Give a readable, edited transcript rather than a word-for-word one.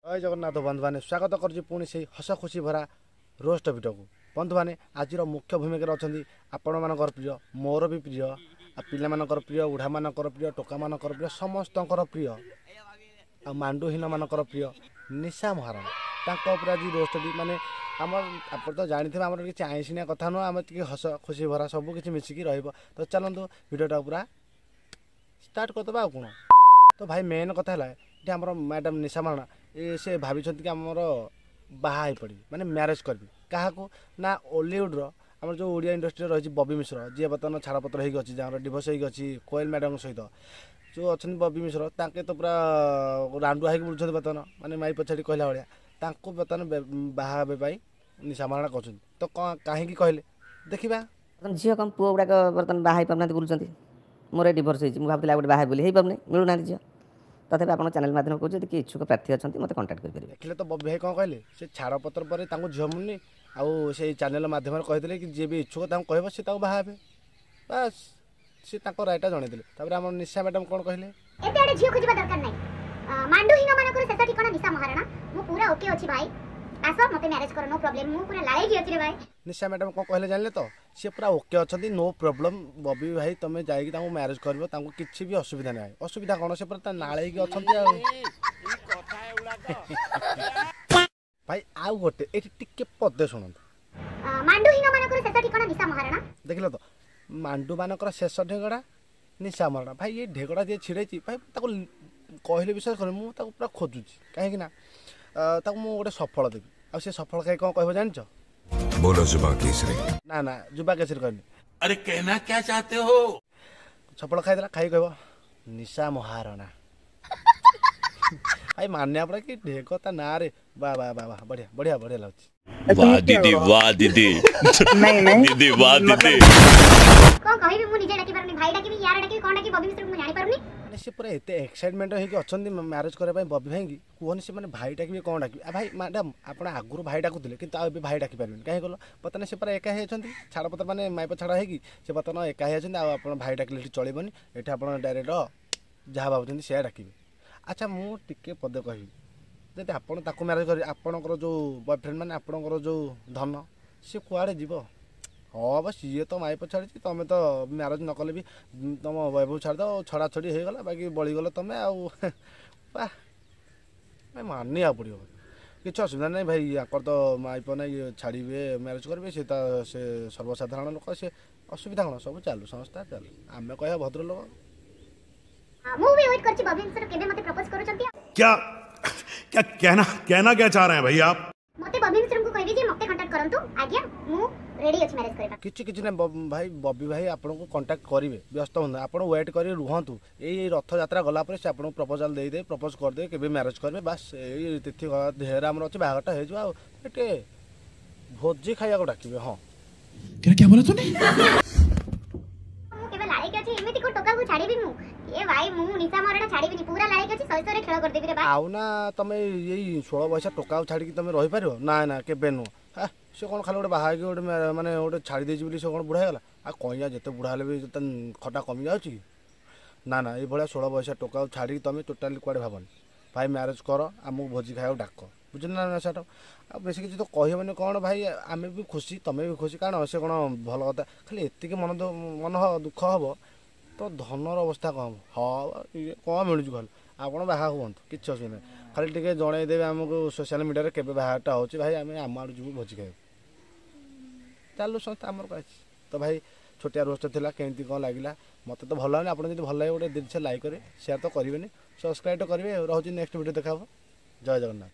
ଜୟ ଜଗନ୍ନାଥ ବନ୍ଧୁମାନେ, ସ୍ୱାଗତ କରୁଛି ପୁଣି ସେଇ ହସ ଖୁସି ଭରା ରୋଷ୍ଟ ଭିଡ଼ିଓକୁ। ବନ୍ଧୁମାନେ, ଆଜିର ମୁଖ୍ୟ ଭୂମିକାରେ ଅଛନ୍ତି ଆପଣମାନଙ୍କର ପ୍ରିୟ, ମୋର ବି ପ୍ରିୟ, ଆଉ ପିଲାମାନଙ୍କର ପ୍ରିୟ, ବୁଢ଼ାମାନଙ୍କର ପ୍ରିୟ, ଟୋକାମାନଙ୍କର ପ୍ରିୟ, ସମସ୍ତଙ୍କର ପ୍ରିୟ, ଆଉ ମାଣ୍ଡୁହୀନମାନଙ୍କର ପ୍ରିୟ ନିଶା ମହାରଣା। ତାଙ୍କ ଉପରେ ଆଜି ରୋଷ୍ଟଟି ମାନେ ଆମର, ଆପଣ ତ ଜାଣିଥିବେ, ଆମର କିଛି ଆଇଁଷିଣିଆ କଥା ନୁହଁ, ଆମେ ଟିକେ ହସ ଖୁସି ଭରା ସବୁ କିଛି ମିଶିକି ରହିବ। ତ ଚାଲନ୍ତୁ, ଭିଡ଼ିଓଟା ପୁରା ଷ୍ଟାର୍ଟ କରିଦେବା। ଆଉ କ'ଣ ତ ଭାଇ, ମେନ୍ କଥା ହେଲା ଏଠି ଆମର ମ୍ୟାଡ଼ାମ୍ ନିଶା ମହାରଣା, ଏ ସେ ଭାବିଛନ୍ତି କି ଆମର ବାହା ହେଇପଡ଼ିବି, ମାନେ ମ୍ୟାରେଜ୍ କରିବି। କାହାକୁ ନା ଓଲିଉଡ଼ର ଆମର ଯେଉଁ ଓଡ଼ିଆ ଇଣ୍ଡଷ୍ଟ୍ରିରେ ରହିଛି ବବି ମିଶ୍ର, ଯିଏ ବର୍ତ୍ତମାନ ଛାଡ଼ପତ୍ର ହେଇକି ଅଛି, ଯାହାର ଡିଭୋର୍ସ ହେଇକି ଅଛି କୋଏଲ ମ୍ୟାଡ଼ାମଙ୍କ ସହିତ ଯେଉଁ ଅଛନ୍ତି ବବି ମିଶ୍ର, ତାଙ୍କେ ତ ପୁରା ରାଣ୍ଡୁଆ ହେଇକି ବୁଲୁଛନ୍ତି ବର୍ତ୍ତମାନ, ମାନେ ମାଇ ପଛାଡ଼ି କହିଲା ଭଳିଆ। ତାଙ୍କୁ ବର୍ତ୍ତମାନ ବାହା ହେବା ପାଇଁ ନିଶା ମହାରଣା କହୁଛନ୍ତି। ତ କ'ଣ କାହିଁକି କହିଲେ ଦେଖିବା। ଝିଅ କମ୍, ପୁଅ ଗୁଡ଼ାକ ବର୍ତ୍ତମାନ ବାହା ହେଇପାରୁନାହାନ୍ତି, ବୁଲୁଛନ୍ତି। ମୋର ଏ ଡିଭୋର୍ସ ହେଇଛି, ମୁଁ ଭାବୁଥିଲି ଆଉ ଗୋଟେ ବାହା ବୋଲି, ହେଇପାରୁନି, ମିଳୁନାହାନ୍ତି ଝିଅ। ତଥାପି ଆପଣ ଚ୍ୟାନେଲ୍ ମାଧ୍ୟମରେ କହୁଛି, ଯଦି କିଏ ଇଚ୍ଛୁକ ପ୍ରାର୍ଥୀ ଅଛନ୍ତି ମୋତେ କଣ୍ଟାକ୍ଟ କରିପାରିବେ। ଦେଖିଲେ ତ ବବି ଭାଇ କ'ଣ କହିଲେ? ସେ ଛାଡ଼ପତ୍ର ପରେ ତାଙ୍କୁ ଝିଅ ମିଳୁନି, ଆଉ ସେଇ ଚ୍ୟାନେଲ୍ ମାଧ୍ୟମରେ କହିଥିଲେ କି ଯିଏ ବି ଇଚ୍ଛୁକ ତାଙ୍କୁ କହିବ, ସେ ତାଙ୍କୁ ବାହା ହେବେ। ବାସ୍, ସେ ତାଙ୍କ ରାୟଟା ଜଣେଇଦେଲେ। ତାପରେ ଆମର ନିଶା ମ୍ୟାଡ଼ାମ୍ କ'ଣ କହିଲେ? ଏତେ ଆଡ଼େ ଝିଅ ଖୋଜିବା ଦରକାର ନାହିଁ। ମାଣ୍ଡୁହୀନ ମାନଙ୍କର ଶେଷ ଠିକଣା ନିଶା ମହାରଣା। ମୁଁ ପୁରା ଓକେ ଅଛି ଭାଇ, ଆସ ମତେ ମ୍ୟାରେଜ କର, ନୋ ପ୍ରୋବ୍ଲେମ। ମୁଁ ପୁରା ଲାଳେଇକି ଅଛି ରେ ଭାଇ। ନିଶା ମ୍ୟାଡ଼ାମ୍ କ'ଣ କହିଲେ ଜାଣିଲେ ତ? ସିଏ ପୁରା ଓକେ ଅଛନ୍ତି, ନୋ ପ୍ରୋବ୍ଲେମ୍। ବବି ଭାଇ, ତମେ ଯାଇକି ତାଙ୍କୁ ମ୍ୟାରେଜ କରିବ, ତାଙ୍କୁ କିଛି ବି ଅସୁବିଧା ନାହିଁ। ଅସୁବିଧା କ'ଣ? ସେ ପୁରା ତା ନାଳେଇକି ଅଛନ୍ତି। ଆଉ ଭାଇ, ଆଉ ଗୋଟେ ଏଇଠି ଟିକେ ପଦେ ଶୁଣନ୍ତୁ। ମାଣ୍ଡୁହୀନ ମାନଙ୍କର ଶେଷ ଠିକଣା ନିଶା ମହାରଣା। ଦେଖିଲ ତ, ମାଣ୍ଡୁ ମାନଙ୍କର ଶେଷ ଢେଗଡ଼ା ନିଶା ମହାରଣା। ଭାଇ, ଏ ଢେଗଡ଼ା ଯିଏ ଛିଡ଼େଇଛି ଭାଇ, ତାକୁ କହିଲେ ବିଶ୍ୱାସ କର, ମୁଁ ତାକୁ ପୁରା ଖୋଜୁଛି। କାହିଁକି ନା ତାକୁ ମୁଁ ଗୋଟେ ସଫଳ ଦେବି। ଆଉ ସେ ସଫଳ ଖାଇ କ'ଣ କହିବ ଜାଣିଛ? बोलो जुबा केसरी। ନା ନା, ଯୁବା କେସରୀ କହିନି। अरे कहना क्या चाहते हो? ସଫଳ ଖାଇଦେଲା, ଖାଇ କହିବ ନିଶା ମହାରଣା। ଭାଇ, ମାନିବା ପଡ଼ା କି ଢେଗ ତା ନାଁରେ। ବା ବା ବା ବା, ବଢ଼ିଆ ବଢ଼ିଆ ବଢ଼ିଆ ଲାଗୁଛି। वाह दीदी, वाह दीदी। नहीं नहीं दीदी, वाह दीदी। କ'ଣ କହିବି, ମୁଁ ନିଜେ ଡାକି ପାରୁନି। ଭାଇ ଡାକିବି, ୟାର ଡାକିବି, କ'ଣ ଡାକିବି ବବି ମିଶ୍ରକୁ ମୁଁ ଜାଣିପାରୁନି। ମାନେ ସେ ପୁରା ଏତେ ଏକ୍ସାଇଟମେଣ୍ଟ ହେଇକି ଅଛନ୍ତି ମ୍ୟାରେଜ୍ କରିବା ପାଇଁ ବବି ଭାଇକି, କୁହନି। ସେମାନେ ଭାଇ ଡାକିବେ, କ'ଣ ଡାକିବେ? ଭାଇ, ମ୍ୟାଡ଼ାମ୍, ଆପଣ ଆଗରୁ ଭାଇ ଡାକୁଥିଲେ, କିନ୍ତୁ ଆଉ ଏବେ ଭାଇ ଡାକିପାରିବେନି। କାହିଁକି କହିଲ? ବର୍ତ୍ତମାନ ସେ ପୁରା ଏକା ହେଇଯାଇଛନ୍ତି। ଛାଡ଼ପତ୍ର ମାନେ ମାଇପ ଛାଡ଼ ହେଇକି ସେ ବର୍ତ୍ତମାନ ଏକା ହେଇଯାଇଛନ୍ତି। ଆଉ ଆପଣ ଭାଇ ଡାକିଲେ ଏଠି ଚଳିବନି। ଏଠି ଆପଣ ଡାଇରେକ୍ଟ ଯାହା ଭାବୁଛନ୍ତି ସେୟା ଡାକିବେ। ଆଚ୍ଛା, ମୁଁ ଟିକେ ପଦେ କହିବି, ଯଦି ଆପଣ ତାକୁ ମ୍ୟାରେଜ୍ କରିବେ, ଆପଣଙ୍କର ଯେଉଁ ବୟଫ୍ରେଣ୍ଡ, ମାନେ ଆପଣଙ୍କର ଯେଉଁ ଧନ, ସିଏ କୁଆଡ଼େ ଯିବ? ହଁ ବା, ସିଏ ତ ମାଇପ ଛାଡ଼ିଛି, ତମେ ତ ମ୍ୟାରେଜ୍ ନ କଲେ ବି ତମ ବୈଭବ ଛାଡ଼ିଦେବ। ଛଡ଼ା ଛଡ଼ି ହେଇଗଲା, ବାକି ବଳିଗଲ ତମେ। ଆଉ ବା ମାନିବାକୁ ପଡ଼ିବ, କିଛି ଅସୁବିଧା ନାହିଁ ଭାଇ। ୟାଙ୍କର ତ ମାଇପ ନାହିଁ, ଛାଡ଼ିବେ, ମ୍ୟାରେଜ୍ କରିବେ, ସେ ତା ସେ ସର୍ବସାଧାରଣ ଲୋକ, ସେ ଅସୁବିଧା କ'ଣ? ସବୁ ଚାଲୁ, ସଂସ୍ଥା ଚାଲୁ, ଆମେ କହିବା ଭଦ୍ରଲୋକ। ମୁଁ ବି ୱେଟ୍ କରିଛି ବବି ମିଶ୍ର କେବେ ମତେ ପ୍ରପୋଜ କରୁଛନ୍ତି। क्या क्या कहना कहना क्या चाह रहे हैं भाई आप? ମତେ ବବି ମିଶ୍ରଙ୍କୁ କହିବି ଯେ ମତେ କଣ୍ଟାକ୍ଟ କରନ୍ତୁ ଆଜ୍ଞା, ମୁଁ ରେଡି ଅଛି ମ୍ୟାରେଜ କରିବା। କିଛି କିଛି ନାହିଁ ଭାଇ, ବବି ଭାଇ ଆପଣଙ୍କୁ କଣ୍ଟାକ୍ଟ କରିବେ, ବ୍ୟସ୍ତ ହୁଅନ୍ତୁ, ଆପଣ ୱେଟ୍ କରି ରୁହନ୍ତୁ। ଏଇ ରଥଯାତ୍ରା ଗଲା ପରେ ସେ ଆପଣଙ୍କୁ ପ୍ରପୋଜାଲ୍ ଦେଇଦେବେ, ପ୍ରପୋଜ କରିଦେବେ, କେବେ ମ୍ୟାରେଜ କରିବେ। ବାସ୍, ଏଇ ତିଥି ଢେର ଆମର ଅଛି, ବାହାଘରଟା ହେଇଯିବ। ଆଉ ଟିକେ ଭୋଜି ଖାଇବାକୁ ଡାକିବେ। ହଁ, क्या क्या बोला तूने? ମୁଁ କେବେ ଲାଳେଇକି ଅଛି, ଏମିତି କୋଉ ଟୋକାକୁ ଛାଡ଼ିବି ମୁଁ? ଏ ଭାଇ, ମୁଁ ନିଶା ମହାରଣା ଛାଡ଼ିବିନି, ପୁରା ଲାଳେଇକି ଅଛି, ଶହେ ଶହେରେ ଖେଳ କରିଦେବି ରେ ଭାଇ। ଆଉ ନା, ତମେ ଏଇ 16 ବୟସିଆ ଟୋକାକୁ ଛାଡ଼ିକି ତମେ ରହିପାରିବ? ନା ନା, କେବେ ନୁହଁ। ସେ କ'ଣ ଖାଲି ଗୋଟେ ବାହା ହେଇକି ଗୋଟେ ମାନେ ଗୋଟେ ଛାଡ଼ି ଦେଇଛି ବୋଲି ସେ କ'ଣ ବୁଢ଼ା ହେଇଗଲା? ଆଉ କଇଁଆ ଯେତେ ବୁଢ଼ା ହେଲେ ବି ତା ଖଟା କମି ଯାଉଛି କି? ନା ନା, ଏଇଭଳିଆ 16 ବୟସିଆ ଟୋକାକୁ ଛାଡ଼ିକି ତମେ ଟୋଟାଲି କୁଆଡ଼େ ଭାବନି। ଭାଇ, ମ୍ୟାରେଜ୍ କର, ଆମକୁ ଭୋଜି ଖାଇବାକୁ ଡାକ, ବୁଝିଲେ ନା? ସେଟା ଆଉ ବେଶୀ କିଛି ତ କହିହେବନି। କ'ଣ ଭାଇ, ଆମେ ବି ଖୁସି, ତମେ ବି ଖୁସି, କାରଣ ସେ କ'ଣ ଭଲ କଥା। ଖାଲି ଏତିକି ମନ ମନ ଦୁଃଖ ହେବ ତ ଧନର ଅବସ୍ଥା କ'ଣ ହେବ? ହଁ, ଇଏ କ'ଣ ମିଳୁଛି କହିଲେ? ଆପଣ ବାହା ହୁଅନ୍ତୁ, କିଛି ଅସୁବିଧା ନାହିଁ। ଖାଲି ଟିକେ ଜଣେଇଦେବେ ଆମକୁ ସୋସିଆଲ ମିଡ଼ିଆରେ କେବେ ବାହାଘରଟା ହେଉଛି ଭାଇ, ଆମେ ଆମ ଆଡ଼ୁ ଯିବୁ ଭୋଜି ଖାଇବାକୁ। ଚାଲୁ ସଂସ୍ଥା, ଆମର କ'ଣ ଅଛି। ତ ଭାଇ, ଛୋଟିଆ ରୋଷ୍ଟ ଥିଲା, କେମିତି କ'ଣ ଲାଗିଲା? ମୋତେ ତ ଭଲ ଲାଗୁନି। ଆପଣ ଯଦି ଭଲ ଲାଗେ ଗୋଟେ ଜିନିଷ ଲାଇକ୍ କରିବେ, ସେୟାର ତ କରିବେନି, ସବସ୍କ୍ରାଇବ୍ ତ କରିବେ। ରହୁଛି, ନେକ୍ସଟ ଭିଡ଼ିଓ ଦେଖା ହେବ। ଜୟ ଜଗନ୍ନାଥ।